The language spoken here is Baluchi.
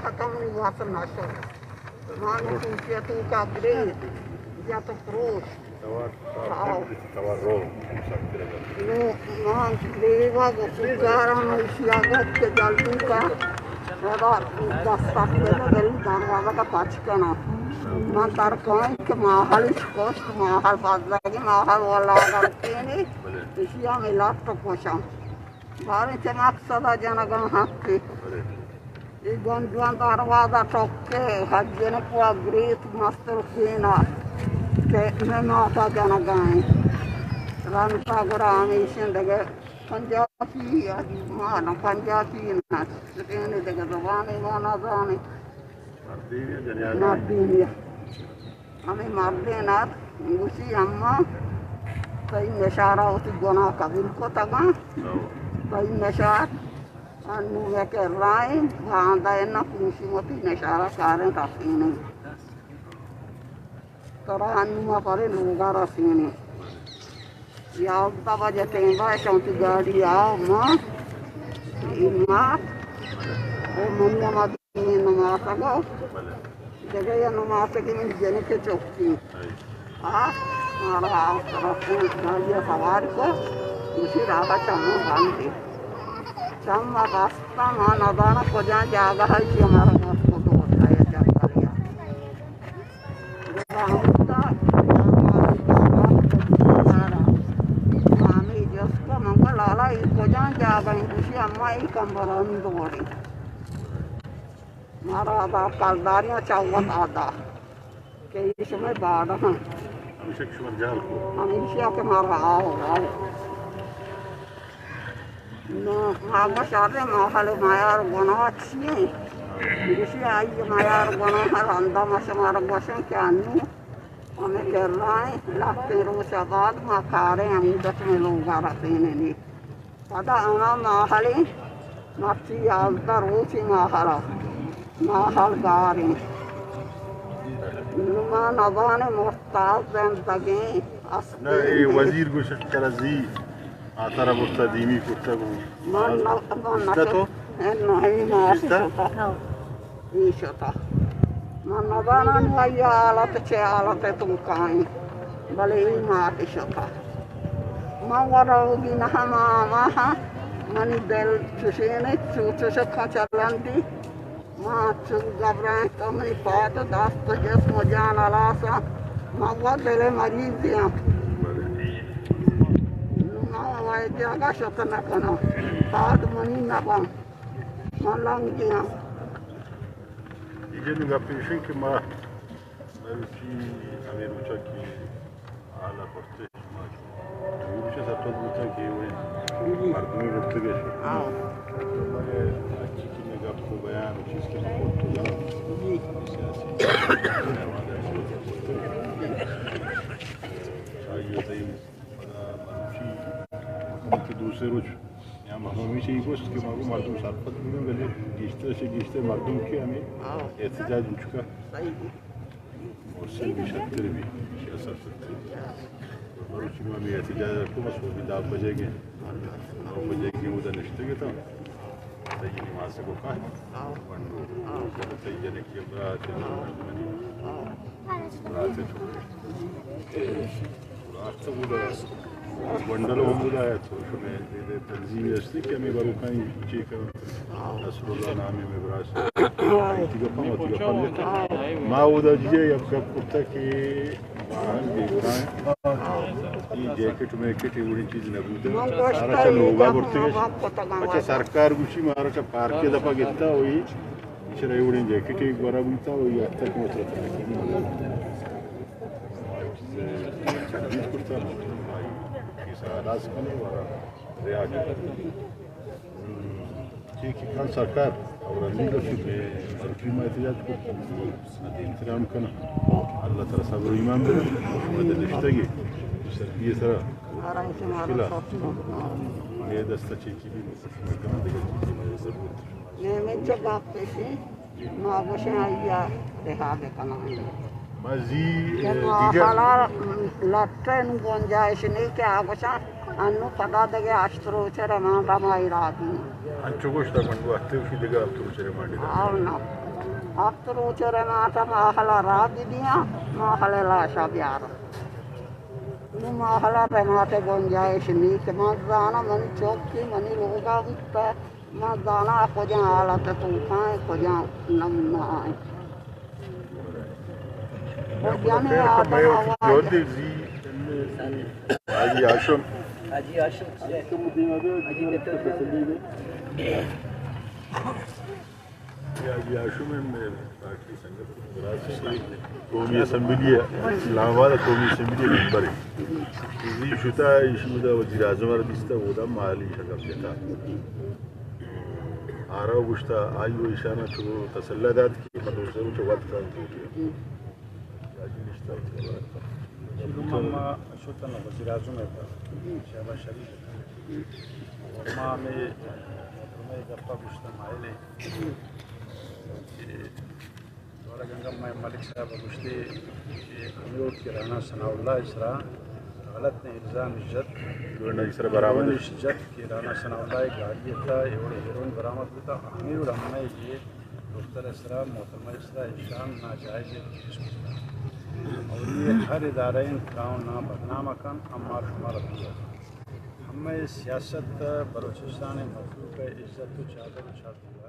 حکم نی واسطہ نشو. من کوشی تو کا گریت یا تو پروش. آؤ. نو، من دیوا گو سوگاران ایشی آگت کہ جلدی کا. خدا دست تک دے دل دروازہ کا پچ کنا. من ترکائیں کہ ماحل اش کشت، ماحل بزگی، ماحل والا اگر کینی، ایشی ہم علاج تو کشم. باریں چہ مقصد ءَ جنگاں حقے. اے گونڈواں دروازہ ٹکے، حجنک وا گریت مستر کینا کہ مئے ماتا جنگائیں. رنتا گڑا ہمیشن دگہ پنجابی، مانا پنجابی نہ، سکین دگہ زبانے ما نہ زانیں. مردینی. ہمے مردین ات، گوشی، اماں، تئی نشارا وتی گناہ قبول کتگاں. تئی نشار انو یک رائیں، باندا انا پوشی وتی نشارا کاریں رسینیں. ترا انو ما پرے لوگا رسینیں. یازدہ بجہ ٹیم ءَ شانتی گاڑی آؤ ما، ایمار، او منی ہما دین نماسگو، دگہ یا نماسگی من جنک چوکی. آ، مارا آؤ، طرف گاڑی سوار کو، اسی راہ چمو باندھی. چم بستا ما ندانا کجا جاگہ ہے کہ ہمارا مات کو تو ہوتا ہے جنگل یا. ہمے جست کہ من گو لالا، اے کجام جاگہ انت؟ گوشی، اما، اے کمبرانی دوڑی. مارا ادا کلداریاں چوت ادا کہ اے شمئے باڑہ ہاں. ہمیشہ کہ شما جہل کو. ہمیشہ کہ مارا آؤ، آؤ. نو، ما گوشت، ارے، ماحل میار گناہ چی انت؟ گوشی، آئی میار گناہ رندا ما شمارا گوشن کہ انو ہمے کرائیں، لہتیں روچ بعد ما کاریں ہمود شمئے لوگا رسینیں. پدا ہما ماحلیں، مرچی یازدہ روچی ماحلا، ماحل گاریں. نو ما نزانیں مرتاز زندگیں. نہ، اے وزیر گوشت ترا زی آ ترا برتا دیمی کرتا گوں. من نہ، من نہ دیستا تو؟ اے نہ، اے نہ دیستا؟ اے شتا. من نزاناں آئی حالت چے حالت توکا ایں، بلے اے مات شتا. من ورا ہوگی نہ ہما ہما ہاں، منی دل چشینے چو چشکا چلندی. ما چون گبرائیں تو منی پاد و دست و جسم و جان ہلاس انت. ما وت دل مریضی آں. نوں ما وای جاگہ شت نہ کناں. پاد منی نہ باں. ما لنگی آں. اے جن گپ ایش انت کہ ما مروچی ہمے روچا کہ حالا کرتے. تو روچ ءَ سرپد بوتگ کہ وڑیں مردمے برتگ اش. ہاں. تو مئے ہرچی کہ مئے گپ و بیان و چیز کہ مئے کرتگ، جی، سیاسی، آئی ءَ تئی پدا مروچی حکومت ءِ دو سے روچ یا مردم ہمیش ءَ گوشت کہ ما گوں مردم سرپد بودیں، بلے گیشتر چہ گیشتر مردم کہ ہمے، ہاں، احتجاج انچکا، صحیح. اور سے بھی شتر بھی، شہ سر شتر. مروچی ما ہمے احتجاج ءَ کو، بس وہ بھی دہ بجے گئے. نو بجے گئے، ادھر نشتے گئے تھا. تئی نماز کو کہا، بندو. تئی جنے کی برات، منی برات، برات تو ادھر. گونڈل ہم بودا ہے، تو شمئے تنظیمی ہستی کہ ہمیں بروکانی چی کرن. نصر اللہ نامی مئے براس. آئی تی گپا، ما تی گپا. ما اودا جی یک گپ کرتا کہ باہر دیکھا ہے. یہ جیکٹ میکٹ یہ وڑی چیز نہ بودا. سارا چا لوگا برتے. اچھا، سرکار گوشی مارا چا پارک دپا گتا ہوئی. چرا یہ وڑی جیکٹ ایک بارا بوتا ہوئی، اب تک مطلب. چیز کرتا. یہ سارا لاس کنے ورا. ریاض. چی کہ کن سرکار اور اندی گوشی کہ مرچی ما احتجاج کو، احترام کنا. اللہ تعالی صبر و ایمان بده. شما در نشتگی سردی سرا مشکل. یہ دستا چی کی بھی شما کنا دیگه چیزی ما ضرورت. نہ، من چہ گپ پیشی، ما گوشیں آئی ءَ رہا بکناں. ما زی، کہ اے، ما دیگر حالا لٹے نوں گنجائش نہیں کہ آ گوشاں انو پدا دگہ ہشت روچ ریمانڈ ءَ ما ارادی. انچو گوشت گنڈو ہفتے گوشی دگہ ہفت روچ ریمانڈ ءَ. آؤ نا. ہفت روچ ءِ رماٹ ءَ ماہل ءَ راہ بدیاں، ماہل ءِ لاش ءَ بیاراں۔ نوں ماہل ءَ رماٹ ءِ گنجائش نیست۔ من زاناں منی چک کہ منی لوگ ءَ بوتہ، من زاناں کجام حالت ءِ توکا ایں، کجام نمونہ ءَ ایں۔ و جنیں آدم ءَ واجہ۔ حاجی ہاشم۔ حاجی ہاشم۔ حاجی ہاشم۔ حاجی ہاشم ءَ مئے پارٹی سنگت، قومی اسمبلی ءِ، اسلام آباد ءِ قومی اسمبلی ءِ ممبر اِنت۔ زی شتا، ایشی اودا وزیر اعظم ءَ را دیستہ، اودا مالی شکم جتا۔ آرا گوشتا، آئی و ایشانا چو تسلا دات کہ من دوسرے روچ وت کن۔ حاجی نشتا۔ شتن وزیر اعظم ءِ تھا، شہباز شریف ءِ تھا۔ ما ہمے محترمہ ءِ گپا گوشتا ماہلے کہ ورگ انگا مئے ملک صاحب ءَ گوشتی کہ ہمے وڑ کہ رانا ثناء اللہ ءِ سرا غلط الزام جت، گورنر ءِ سرا برآمد جت کہ رانا ثناء اللہ ءِ گاڑی ءِ تھا اے وڑ ہیروئن برآمد بوتا، ہمے وڑ ہمے یہ دختر ءِ سرا، محترمہ ءِ سرا ایشان ناجائز کیس بوتا۔ اور یہ ہر ادارہ ءَ تعاون ءَ بدنام کن، ہم مار شمار دیا۔ ہمے سیاست بلوچستان ءِ مخلوق ءِ عزت و چادر و چادر